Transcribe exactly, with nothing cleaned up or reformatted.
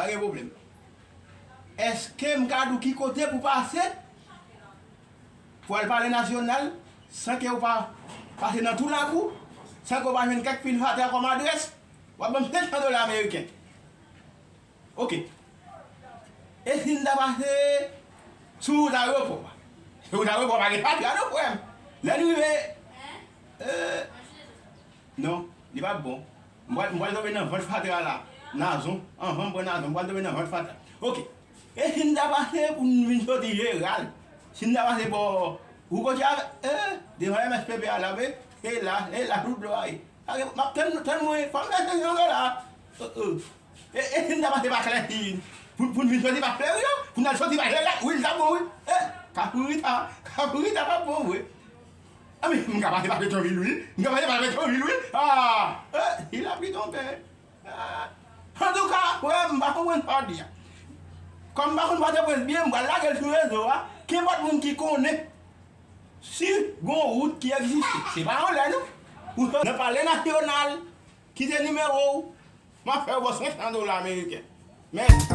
Gen pwoblèm. Èske m ka di w ki kote pou pase? Pou al Palè Nasyonal, san ke w pa pase nan tou lakou, san ke w pa jwenn kèk pil fatra kòm adrès, w ap ban m senk san dola ameriken. Oke. E si n ta pase sou wout ayewopò a? Sou wout ayewopò a pa gen fatra non, frè m. Lè n rive, euh, non, li p ap bon. M pral, m pral tonbe nan vant fatra la. Nazon, anvan m pran Nazon, m pral tonbe nan vant fatra. Oke. E si n ta pase pou n vin soti Jeral? Si n ta pase bò, ou kote a, eh, devan M S P P a la, wi. E la, e la, tout dlo a ye. Ake, m ap tann, tann mwen, fò m fè senk san dola. Euh, euh. E, e si n ta pase pa Klèchi, pou, pou n vin soti pa Fleuri, pou n al soti pa Jeral, wi, l ta bon, wi. Eh, Kafou Rita, Kafou Rita p ap bon, wi. Anben, m ka pase pa Petyonvil, wi. M ka pase pa Petyonvil, wi. Ah, eh, si lapli tonbe. Ah. Antouka, frè m, m pa konprann sa w di a. Kòm m pa konn Pòtoprens byen, m pral lage l sou rezo a. Kenpòt moun ki konnen si gon wout ki egziste, se pa anlè, non. Ou nan Palè Nasyonal, kite nimewo w, m ap fè w bò senk san dola ameriken. Mèsi.